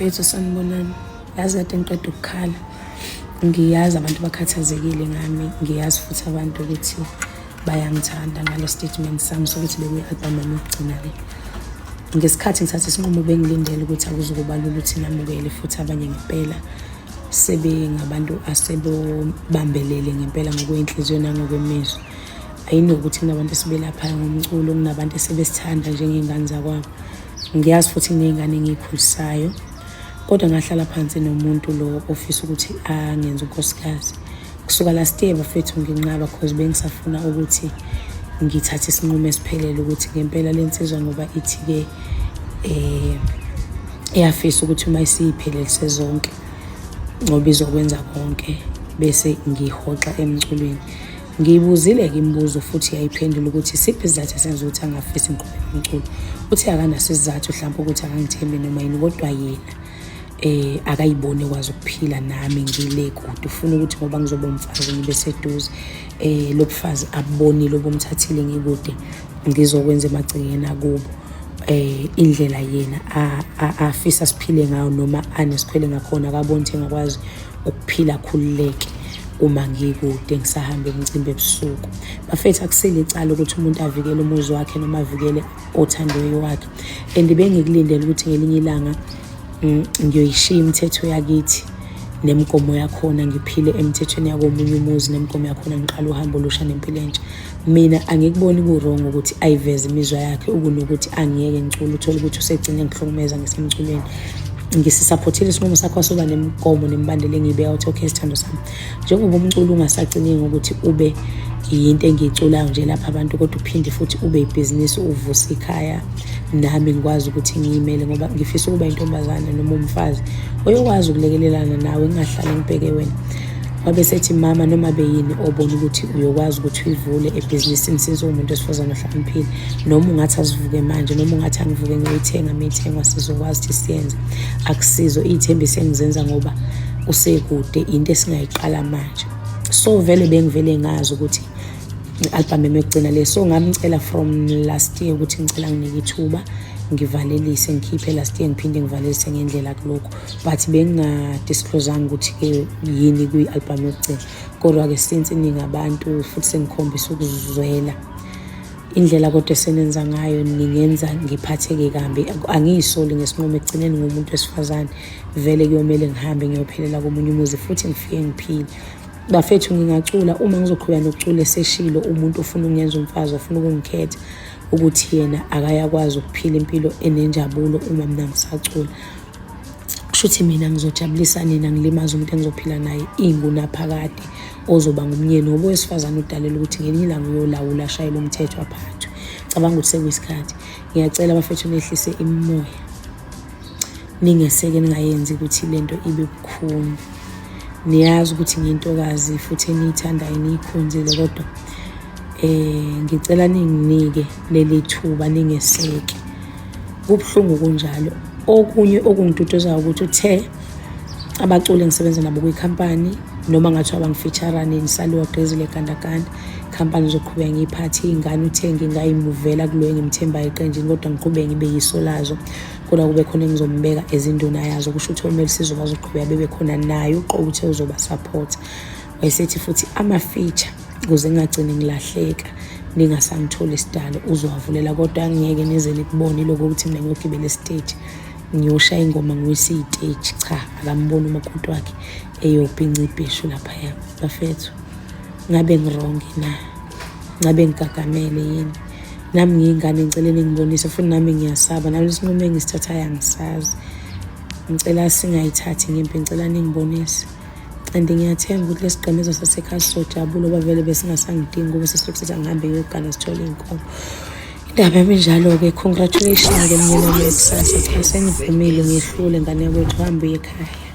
Bafethu sanibonani. Yazi kade ngiqeda ukukhala. Ngiyazi abantu bakhathazekile ngami, ngiyazi futhi abantu ukuthi bayangithanda ngale statement sami sokuthi bekuyi-album yami yokugcina le. Ngesikhathi ngithatha isinqumo bengilindele ukuthi akuzukuba lula ukuthi namukele futhi abanye ngempela sebengabantu asebobambelele ngempela ngokwey'nhliziyo nangokwemizwa. Ayinokuthi kunabantu esibelaphayo ngomculo, kunabantu esebesithanda njengey'ngane zakwabo. Ngiyazi futhi nginey'ngane engiy'khulisayo kodwa ngahlala phansi nomuntu lo ofisa ukuthi angenze unkosikazi. Kusuka last year bafethu nginqaba cause bengisafuna ukuthi ngithathe isinqumo esiphelele ukuthi ngempela le nsizwa ngoba ithi-ke eh iyafisa ukuthi uma isiyiphelelise zonke ngoba izokwenza konke bese ngihoxa emculweni. Ngiyibuzile-ke imibuzo futhi yayiphendula ukuthi isiphi isizathu esenza ukuthi angafisi ngiqhubeke nomculo. Uthe akanaso isizathu hlampe ukuthi akangithembi noma yini kodwa yena eh akayiboni ekwazi ukuphila nami ngile kude ufuna ukuthi ngoba ngizoba umfazi ngibe seduze eh lobufazi abubonile obumthathile ngikude ngizokwenza emagcekeni akubo eh indlela yena afisa siphile ngayo noma anesikhwele ngakhona akaboni ukuthi engakwazi ukuphila akhululeke uma ngikude ngisahamba emicimbi ebusuku. Bafethu akusile icala ukuthi umuntu avikele umuzi wakhe noma avikele othandiweyo wakhe and bengikulindele ukuthi ngelinye ilanga ngiyoyishiya imithetho yakithi nemigomo yakhona ngiphile emithethweni yakomunye umuzi nemigomo yakhona ngiqala uhambo olusha nempilo entsha. Mina angikuboni ku-wrong ukuthi ayiveze imizwa yakhe ukunokuthi angiyeke ngicule uthole ukuthi usegcine ngihlukumeza ngisemculweni. Ngisisaphothile isinqumo sakho soba nemigomo nemibandela engiyibeka ukuthi okay sithando sami njengoba umculo ungasagcini ngokuthi ube yinto engiyiculayo nje lapha abantu kodwa uphinde futhi ube ibhizinisi uvuse ikhaya nami ngikwazi ukuthi ngiyimele ngoba ngifisa ukuba intombazane noma umfazi oyokwazi ukulekelelana nawe ngingahlale ngibheke wena. Wabe sethi mama noma beyini obona ukuthi uyokwazi ukuthi uyivule ebhizinisini since uwumuntu wesifazane ohlakaniphile noma ungathi asivuke manje noma ungathi angivuke ngiyoyithenga miyithengwa sizokwazi ukuthi siyenze. Akusizo iy'thembiso engizenza ngoba usekude into esingayiqala manje. So vele bengivele ngazi ukuthi i-album yami yokugcina le so ngamcela from last year ukuthi ngicela nginike ithuba ngivalelise ngikhiphe last year ngiphinde ngivalelise ngendlela kulokhu but bengingadisclosanga ukuthi-ke yini kwi-album yokugcina kodwa-ke since ningabantu futhi sengikhombisa ukuzwela indlela kodwa esenenza ngayo ningenza ngiphatheke kambi angiyisoli ngesinqumo ekugcineni ngumuntu wesifazane vele kuyomele ngihambe ngiyophelela komunye umuzi futhi ngifike ngiphile bafethu ngingacula uma ngizoqhubeka nokucula eseshilo umuntu ofuna ukungenza umfazi ofuna ukungikhetha ukuthi yena akayakwazi ukuphila impilo enenjabulo uma mina ngisacula kusho ukuthi mina ngizojabulisa nina ngilimaze umuntu engizophila naye ingunaphakade ozoba ngumnyeni ngoba owesifazane udalela ukuthi ngelinye ilanga uyolawula ashayele umthetho aphathwe cabanga ukuthi sekuyisikhathi ngiyacela abafethu nehlise imimoya ningeseke ningayenzi ukuthi lento ibe bukhuni niyazi ukuthi ngiyintokazi futhi eniyithandayo niyikhonzile kodwa eh ngicela ninginike leli thuba ningeseke kubuhlungu kunjalo okunye okungiduduzayo ukuthi uthe abaculi engisebenza nabo kwikhampani noma ngathiwa bangifeature nini saliwa gqizile gandaganda ikhampani izoqhubeka ngiyiphathe iy'ngane uthe ngingayimuvela kuloyo engimthembayo eqenjini kodwa ngiqhubeke ngibe yiso lazo kodwa kube khona engizombeka ezinduna yazo kusho ukuthi omelusizo bazoqhubeka bebe khona naye uqobo uthe uzoba-support wayesethi futhi ama-feature ukuze ngingagcini ngilahleka ningasangitholi isidalo uzowavulela kodwa angeke nize nikubone lokho ukuthi mina ngiyogibela esiteji ngiyoshaya ingoma ngiwise iy'teji cha akamboni umakoti wakhe eyobhinca ibheshu laphaya bafethu ngabe ngirongi na ngabe ngigagamele yini nami ngiyingane ngicela ningibonise futhi nami ngiyasaba nami isinqumo engisithathayo angisazi ngicela singayithathi ngempi ngicela ningibonise and ngiyathemba ukuthi lesigqemezo sasekhaya sizojabula ngoba vele besingasangidingi ngoba sesilokhu sithi angihambe ngiyogana sithole iy'nkomo indaba yami injalo-ke congratulation-ke mnyeni wami kusasa cha sengivumile ngiyehlule ngane yakwethu uhambe uye ekhaya.